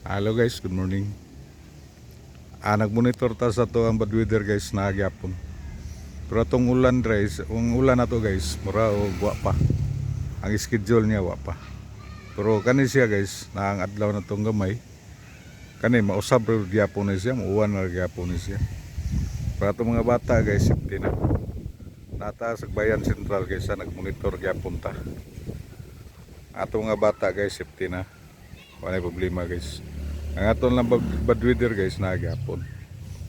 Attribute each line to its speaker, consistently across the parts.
Speaker 1: Hello guys, good morning. Nagmonitor ta sa ato ang bad weather guys na gyapon. Pero atong ulan guys, ang ulan na to guys, mura og wa pa. Ang schedule niya wa pa. Pero kani siya guys, na ang adlaw na tong gamay. Kani mausab ra gyapon ni siya, muuwan na gyapon ni siya. Pero atong mga bata guys, safety na. Nata sa Bayan Central guys, sa nagmonitor gyapon ta. Atong mga bata guys, safety na. Wala problema guys. Ang aton lang bad weather guys, nagyapon.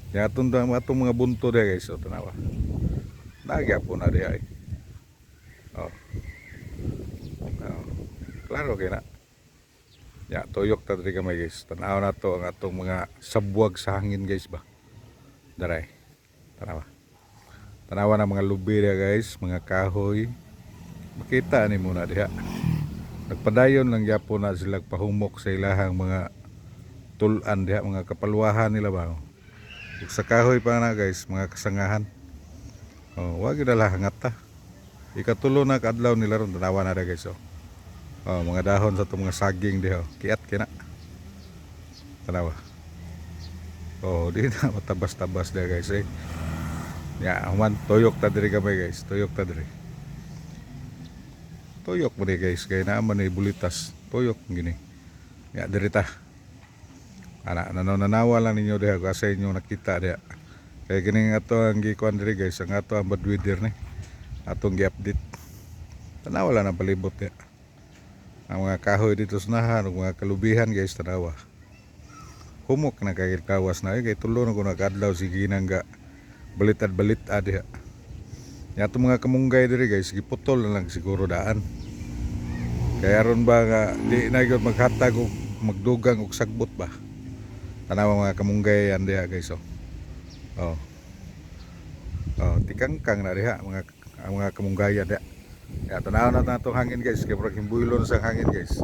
Speaker 1: Yung aton atong mga bunto diha guys, o tanawa. Nagyapon na diha eh. Oh. Oh. Klaro kay na. Ya, tuyok ta diri gamay guys. Tanaw na to ang atong mga sabwag sa hangin guys ba. Daray. Tanawa. Tanawa na mga lubi diha guys, mga kahoy. Makita ni muna diha. Nagpadayon lang gyapon na sila pahumok sa ilahang mga tulan diha, mga kapalwahan nila ba. Ug sa kahoy pa na guys, mga kasangahan. Oh, wag gyud hangat ta. Ikatulo na kaadlaw nila ron, tanawa na ra guys oh. Oh, mga dahon sa itong mga saging diha. Oh. Kiat kina. Tanawa. Oh, di na matabas-tabas diha guys eh. Ya, human tuyok ta diri gamay guys, tuyok ta diri. Tuyok mo ni guys, kay naa man ni bulitas. Tuyok gini. Ya, diri ta. Ana, nananawa lang ninyo diha kung asa inyo nakita diha. Kaya kining ato ang gikuan diri guys, ang ato ang bad weather ni. Atong gi-update. Tanawa lang ang palibot diha. Ang mga kahoy dito sa nahan, ug mga kalubihan guys, tanawa. Humok na kay kawas na eh, kay tulo na ko nakadlaw sige nang ga balitad-balitad diha. Ya, atong mga kamunggay diri guys, giputol na lang siguro daan. Kaya aron ba nga di na gyud maghatag og magdugang og sagbot ba. Tanawa mga kamunggay yan diha guys oh. Oh. Oh, tikangkang na diha mga ang mga kamunggayan diha. Ya, tanaw na natong hangin guys, kay murag himbuylon sa hangin guys.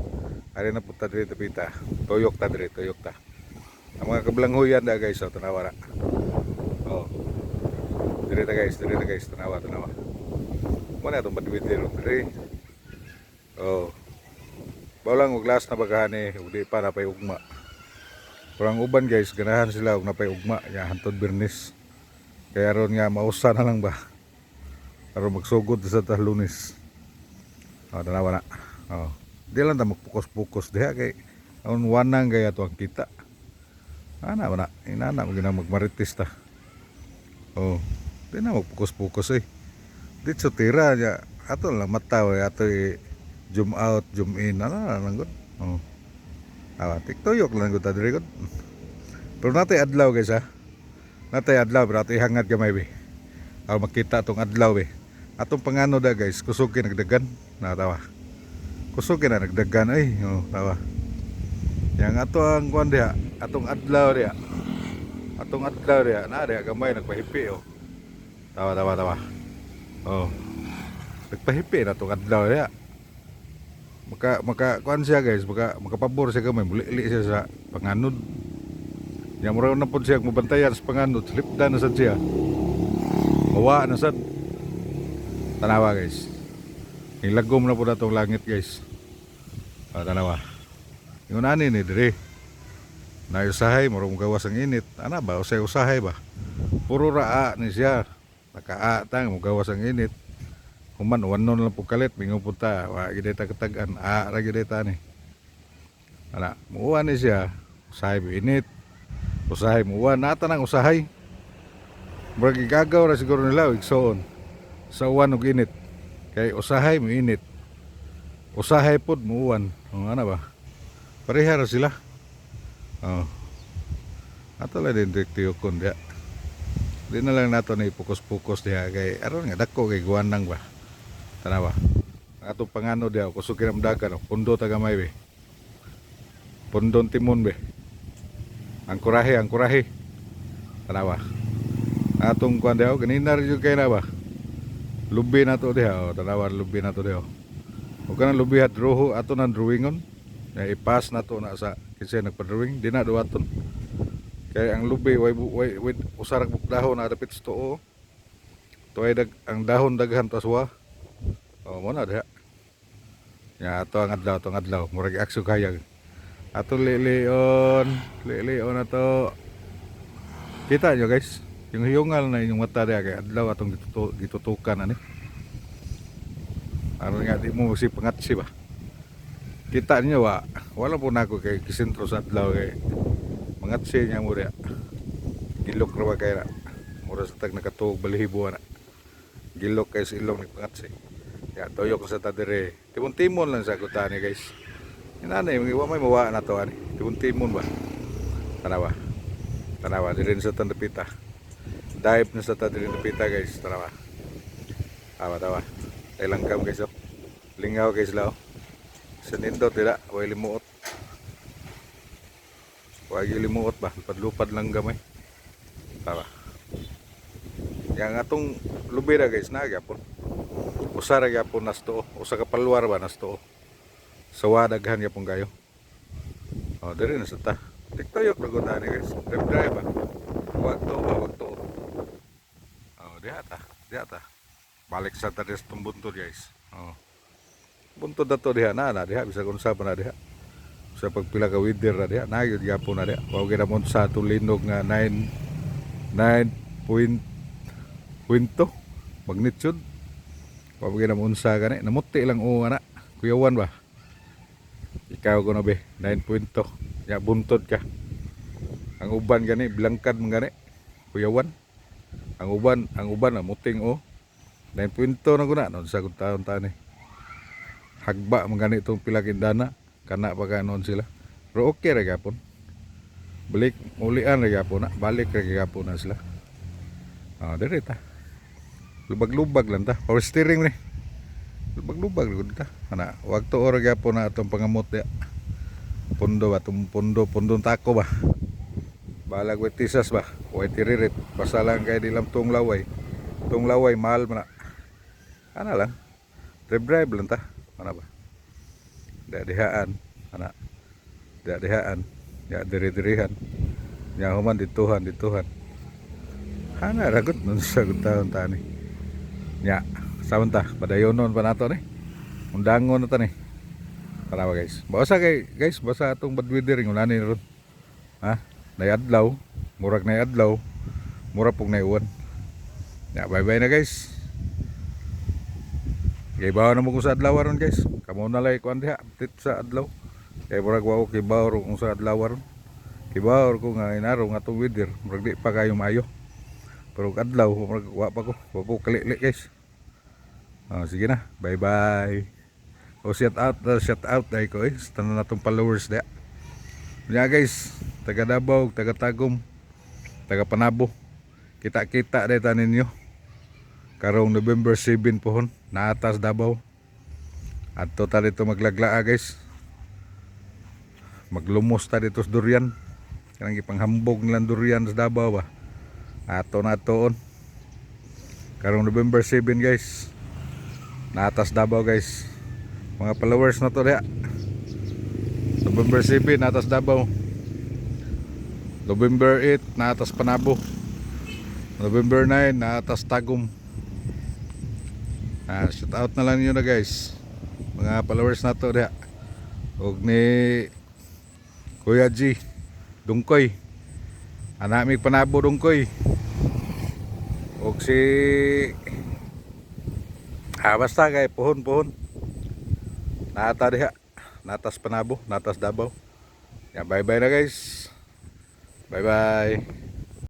Speaker 1: Ari na punta diri tapita. Tuyok ta diri, tuyok ta. Ang mga kablanghuyan da guys, oh, tanawa na. Oh. Diri ta guys, tanawa, tanawa. Mo na atong bad weather diri. Oh. Baw lang og last na bagani ug di pa napay ugma. Pero ang uban guys, ganahan sila og napay ugma, ya hantod Biyernes. Kaya ron nga mausa na lang ba. Aron magsugod sa ta Lunes. Oh, tanawa na. Oh. Di lang ta magpukus-pukus diha kay ang wanang gaya to ang kita. Ana ba na, inana mo ginang magmarites ta. Oh, di na magpukus-pukus eh. Dito tira niya, ato lang mata we, ato i zoom out, zoom in, ano na lang gud. Oh. Awa, tiktuyok lang gud ta diri gud. Pero natay adlaw guys ha. Natay adlaw pero ato ihangad gamay be. Aron makita atong adlaw be. Atong pangano da guys, kusog kay nagdagan. Natawa. Kusog kay na nagdagan ay. Oh, tawa. Yang ato ang kuan diha, atong adlaw diha. Atong adlaw diha, na diha gamay nagpahipi oh. Tawa, tawa, tawa. Oh. Nagpahipi na atong adlaw diha. Maka kuan siya guys, makapabor siya gamay, mulili siya sa panganod. Ya mura na pud siya mabantayan sa panganod, slipdan na sad siya. Mawa na sad. Tanawa guys. Nilagom na pud atong langit guys. Ah, tanawa. Yung ani ni dire. Na usahay murag gawas ang init. Ana ba usay usahay ba? Puro raa ni siya. Nakaa tang mugawas ang init. Human wanon lang po kalit mingon pud ta wa gid ta katag-an a ra gid ta ni. Ana, muuwan ni siya. Usahay init. Usahay muwan nata nang usahay. Murag gigagaw ra siguro nila igsoon. Sa uwan ug init. Kay usahay mo init. Usahay pod muuwan. Oh, ana ba? Pareha ra sila. Oh. Ato lang din tiyokon diha. Di na lang nato na ipokus-pokus diha kay aron nga dako kay guwanang ba. Tanawa. Ang atong pangano diha kusog kay dagan oh. Pundo ta gamay be. Pundon timon be. Ang kurahe, ang kurahe. Tanawa. Ang atong kuan diha oh, ganina ra jud kay na ba. Lubi na to diha oh, tanawa lubi na to diha. Oh. Ug kanang lubi hat roho ato nang drawingon. Ya, ipas na to na sa kinsa nagpa-drawing di na duwaton. Kay ang lubi way usa ra ka dahon na dapit sa tuo. Tuay dag ang dahon daghan taswa. Oh, mo na diha. Ya ato ang adlaw, atong adlaw murag aksyo kayag. Atong lilion, lilion na to. Kita nyo, guys, yung hiyungal na inyong mata diya kay adlaw atong gitutukan ani. Aron nga di mo si pangatsi ba. Kita niyo wa, wala po na ako kay kisentro sa adlaw kay mangatsi niya mo diya. Gilok ra ba kay ra. Mura sa tag nakatuog balahibo na. Gilok kay sa ilong ni pangatsi. Ya toyok sa ta dire. Timon-timon lang sa kutani, guys. Inani, wa may mawa na to ani. Timon-timon ba. Tanawa. Tanawa dire sa tandapita. Dive na sa ta dire napita, guys. Tanawa. Tawa tawa. Ay langgam, guys, oh. Lingaw guys lao. Sa nindot dila, way limuot. Way limuot ba? Lupad-lupad lang gamay. Tawa. Yang atong lubira, guys, na gyapon. Usa ra gyapon nasto. Usa ka paluar ba nasto. Sawa daghan gyapon kayo. Oh, diri na sa ta. Tiktoyok ra gud ani, guys. Drive drive ba. Wag to ba, wag to. Oh, diha ta. Diha ta. Balik sa ta des buntod, guys. Oh. Buntod na to diha na na diha bisag unsa pa na diha. Sa pagpila ka weather na diha, na gyud gyapon na diha. Wa gyud namon sa tulinog nga 9 9 point kwinto magnitude. Wa gyud namon unsa gani, namuti lang o ana. Kuyawan ba? Ikaw ko na be, 9.2. Ya buntod ka. Ang uban gani bilangkad man gani. Kuyawan. Ang uban na muting o. 9.2 na guna noon sa kung taon tani. Hagba man gani itong pila kindana. Kana pa ka noon sila. Pero okay ra gyapon. Balik ulian ra gyapon na, balik ra gyapon na sila. Ah, dire ta. Lubag-lubag lang ta. Power steering ni. Lubag-lubag gud ta. Ana, wag to ora gyapon na atong pangamot diya. Pundo ba, tung pundo, pundong tako ba. Balag way tisas ba, way tiririt. Basta lang kay di lang tong laway. Tong laway mahal man na. Ana lang. Drive drive lang ta. Ana ba? Diha dihaan. Ana. Diha dihaan. Ya diri-dirihan. Ya human dituhan dituhan. Hana ragot nun sa taon tani. Ya, saon ta, padayonon pa nato ni. Undangon na ta ni. Tara ba, guys. Basta kay guys, basta atong bad weather ng ni ron. Ha? Nay adlaw, murag nay adlaw, murag pug nay uwan. Ya, bye bye na, guys. Kay bawa na mo kung sa adlaw ron, guys. Kamo na lay kuan diha tit sa adlaw. Kay murag wa ko kibaw ron kung sa adlaw ron. Kibaw ko nga inaraw nga atong weather, murag di pa kayo maayo. Pero og adlaw murag wa pa ko, wa ko kalili, guys. Ah, sige na. Bye bye. O shout out dahil ko eh. Sa tanan natong followers diha. Ya guys, taga Davao, taga Tagum, taga Panabo. Kita-kita dahil ta ninyo. Karong November 7 pohon, naatas Davao. Adto ta dito maglaglaa, guys. Maglumos ta dito sa durian. Kanang gipanghambog nilang durian sa Davao ba. Ato na atoon. Karong November 7, guys. Naatas Davao, guys. Mga followers na to diha. November 7, natas Davao. November 8, natas Panabo. November 9, natas Tagum. Ah, shout out na lang niyo na, guys. Mga followers na to diha. Og ni Kuya G Dungkoy. Anamig Panabo, Dungkoy. Og si ah, basta kay puhon puhon. Nata diha. Natas Panabo, natas Davao. Ya, bye bye na, guys. Bye bye.